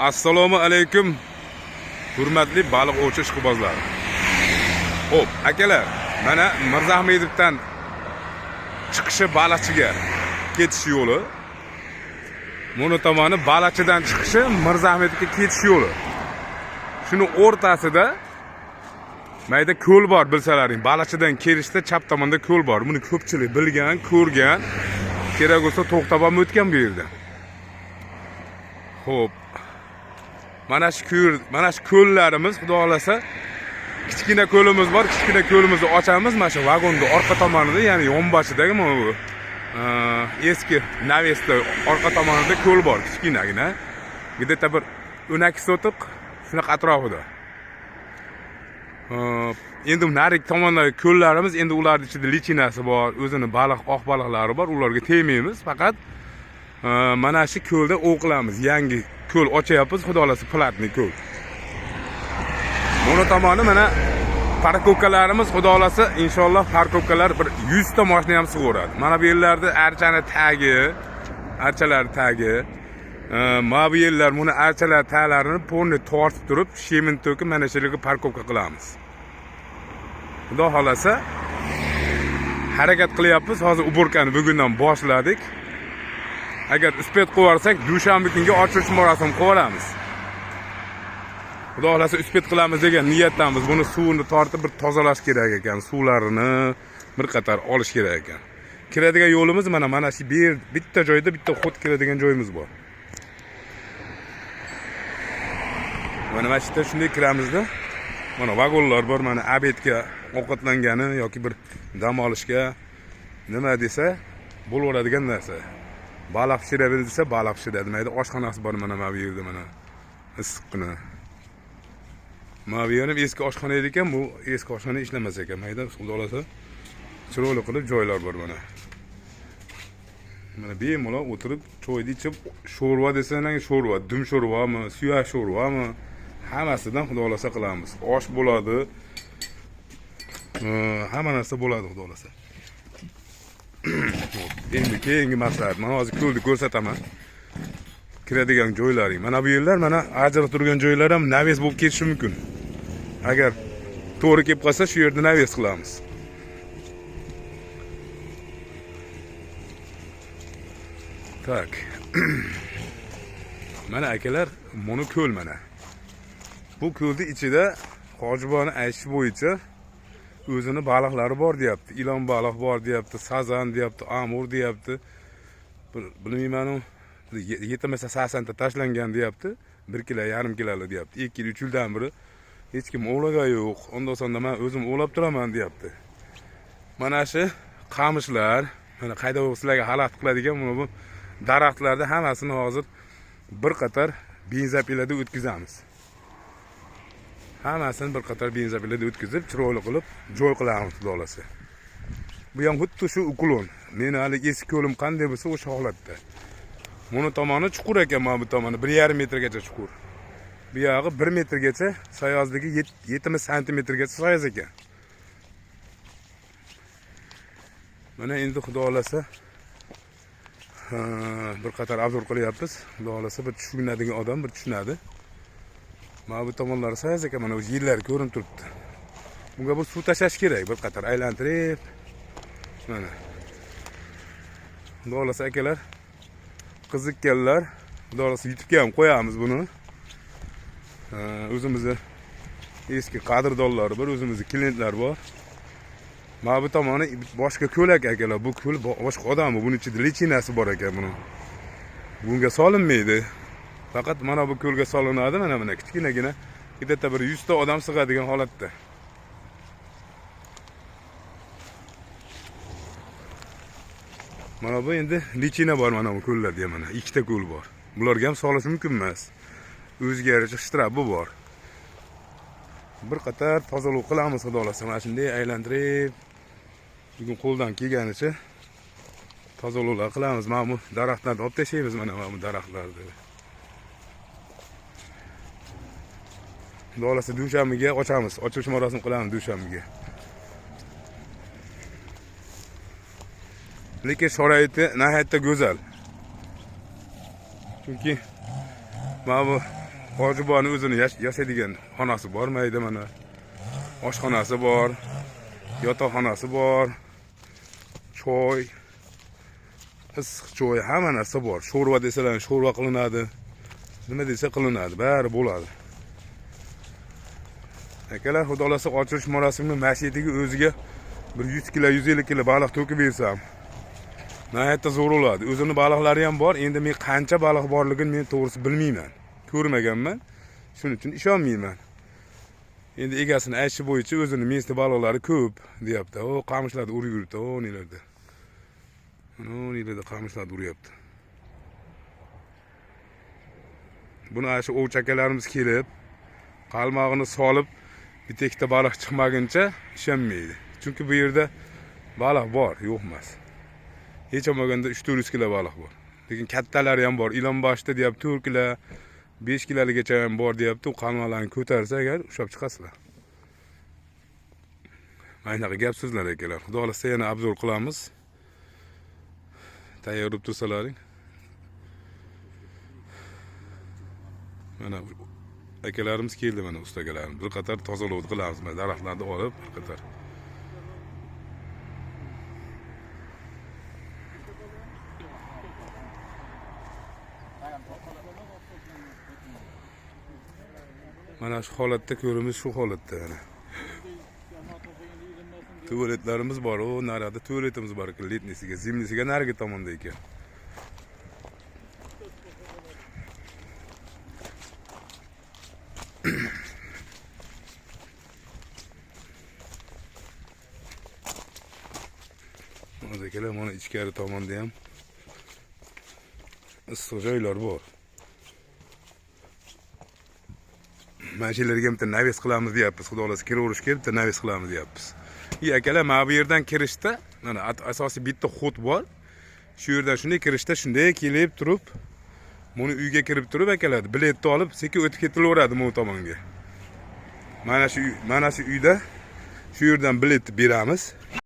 Assalomu alaykum, hurmatli baliq ovchi ishqibozlari. Xo'p, akalar, mana Mirzaahmedovdan chiqishi Baliqchiga ketish yo'li. Buni tomoni Baliqchidan chiqishi Mirzaahmedovga ketish yo'li. Shuni o'rtasida mayda ko'l bor, bilsalaring. Baliqchidan kelishda chap tomonda ko'l bor. Buni ko'pchilik bilgan, ko'rgan. Kerak bo'lsa to'xtab ham o'tgan bu yerda. Xo'p. Mana shu ko'l, mana shu ko'llarimiz, xudo xolasa, kichkina ko'limiz bor. Kichkina ko'limizni ochamiz mana shu vagonni orqa tomonida, ya'ni yonboshidagi mana bu eski навес da orqa tomonida ko'l bor, kichkinagina. Где-то bir 12 sotiq shunaqa atrofida. Hop, endi narigi tomondagi ko'llarimiz, endi ularning ichida lichinasi bor, o'zini baliq, oq baliqlari bor, ularga tegmaymiz. Faqat mana shu ko'lda ov qilamiz. Yangi ko'l ochyapmiz, xudo xolasa, платный ko'l. Buni tomoni mana парковка larimiz, xudo xolasa, inshaalloh парковка lar bir 100 ta mashina ham sig'averadi. Mana bu yerlarda archani tagi, archalar tagi, mana bu yerlar, buni archalar taglarini полный tortib turib, щебень to'kib, mana shu yerga парковка qilamiz. Xudo xolasa, harakat qilyapmiz. Hozir уборка ni bugundan boshladik. Agar успеть qilib yuborsak, dushanba kungi ochilish marosimi qilib yuboramiz. Xudo xolasa, успеть qilamiz degan niyatdamiz. Buni suvini tortib bir tozalash kerak ekan, suvlarini bir qator olish kerak ekan. Kiradigan yo'limiz mana shu bu yer, bitta joyda bitta ход kiradigan joyimiz bor. Mana shu yerda shunday kiramizda. Mana vagonlar bor, mana обед ga ovqatlangani yoki bir dam olishga nima desa bo'laveradigan narsa. Baliq pishiradi desa baliq pishiradi. Mayda oshxonasi bor mana bu yerda, mana issiqqina. Mana bu yer ham eski oshxona edi ekan, bu eski oshxona ishlamas ekan. Mayda, xudo xolasa, chiroyli qilib joylar bor mana. Mana bemalol o'tirib choyni ichib, sho'rva desang sho'rva, dum sho'rvami, suyak sho'rvami, hammasidan xudo xolasa qilamiz. Osh bo'ladi. Hamma narsa bo'ladi, xudo xolasa. Endi keyingi maslahat. Mana hozir ko'lni ko'rsataman. Kiradigan joylaring. Mana bu yerlar, mana ajrab turgan joylar ham навес bo'lib ketishi mumkin. Agar to'g'ri kelib qolsa, shu yerda навес qilamiz. Так. Mana akalar, buni ko'l mana. Bu ko'lni ichida Hojiboni aytishi bo'yicha o'zini baliqlari bor deyapti. Ilon baliq bor deyapti, sazan deyapti, amur deyapti. Bilmayman, yetimasa 80 ta tashlangan deyapti. 1 kilo, yarim kiloli deyapti. 2 yil, 3 yildan beri hech kim ovlagan yo'q. Onda sonda men o'zim ovlab turaman deyapti. Mana shu qamishlar, mana qayda sizlarga xalaqit qiladigan mana bu daraxtlarni hammasini hozir bir qator бензопила da o'tkazamiz. Hammasini bir qator бензопила da o'tkazib, chiroyli qilib joy qilamiz, xudo xolasa. Bu ham xuddi shu уклон. Meni hali eski ko'lim qanday bo'lsa o'sha holatda. Buni tomoni chuqur ekan, mana bu tomoni 1,5 metrgacha chuqur. Bu yog'i 1 metrgacha sayozligi 70 santimetrgacha sayoz ekan. Mana endi xudo xolasa bir qator обзор qilyapmiz. Xudo xolasa bir tushunadigan odam bir tushunadi. Mana bu tomonlari sayoz ekan, mana o'zi yerlari ko'rinib turibdi. Bunga bir suv tashlash kerak, bir qator aylantirib. Mana. Xudo xolasa akalar, qiziqqanlar, xudo xolasa YouTube'ga ham qo'yamiz buni. O'zimizni eski qadrdonlar bor, o'zimizni klientlar bor. Mana bu tomoni boshqa ko'l akalar, bu ko'l boshqa odam, buni ichida lichinasi bor ekan buni. Bunga solinmaydi. Faqat mana bu ko'lga solinadi, mana kichkinagina, где-то bir 100 ta odam sig'adigan holatda. Mana bu endi lichina bor mana bu ko'llarda ham, mana ikkita ko'l bor. Bularga ham solish mumkin emas. O'ziga yarasha shtrafi bor. Bir qator tozalov qilamiz, xudo xolasa, mana shunday aylantirib bugun qo'ldan kelganicha tozalovlar qilamiz. Mana bu daraxtlarni olib tashlaymiz, mana bu daraxtlarni. Xudo xolasa dushanbaga ochamiz. Ochilish marosimi qilamiz dushanbaga. Lekin sharoiti nihoyatda go'zal. Chunki mana bu Hoji boboni o'zini yashaydigan xonasi bor mayda mana. Oshxonasi bor, yotoqxonasi bor, choy, issiq choy, hamma narsa bor. Sho'rva desalar sho'rva qilinadi. Nima desa qilinadi, bari bo'ladi. Akalar, xudo xolasa ochilish marosimini masjidga o'ziga bir 100 kilo, 150 kilo baliq to'kib bersam, nihoyatda zo'r bo'ladi. O'zini baliqlari ham bor. Endi men qancha baliq borligini men to'g'risi bilmayman. Ko'rmaganman. Shuning uchun ishonmayman. Endi egasini aytishi bo'yicha o'zini местный baliqlari ko'p deyapti. O qamishlarda urib yuribdi, o nelarda. O nelarda qamishlarda uryapti. Buni ana shu ovchi akalarimiz kelib, qalmog'ini solib, bitta ikkita baliq chiqmaguncha ishonmaydi. Chunki bu yerda baliq bor, yo'q emas. Hech bo'lmaganda 3-400 kilo baliq bor. Lekin kattalari ham bor. Ilonboshda deyapti 4 kilo, 5 kiloligacha ham bor deyapti. U qalmoqlarni ko'tarsa agar ushlab chiqasizlar. Mana shunaqa gap so'zlar akalar. Xudo xolasa yana обзор qilamiz. Tayyor bo'lib tursalaring. Mana akalarimiz keldi, mana usta akalarimiz. Bir qator tozalovni qilamiz. Mana daraxtlarni olib bir qator. Mana shu holatda ko'rimiz, shu holatda mana. Tualetlarimiz bor, u narada tualetimiz bor ekan, letnisiga, zimnisiga narigi tomonda ekan. Hozir akalar, mana ichkari tomonda ham issiq joylar bor. Mana shu yerlarga bitta naves qilamiz deyapmiz. Xudo xolasa kiraverish kerak, bitta naves qilamiz deyapmiz. Akalar, mana bu yerdan kirishda mana asosiy bitta xod bor. Shu yerdan shunday kirishda shunday kelib turib, buni uyga kirib turib akalar, biletni olib sekin o'tib ketilaveradi bu tomonga. Mana shu uyda shu yerdan biletni beramiz.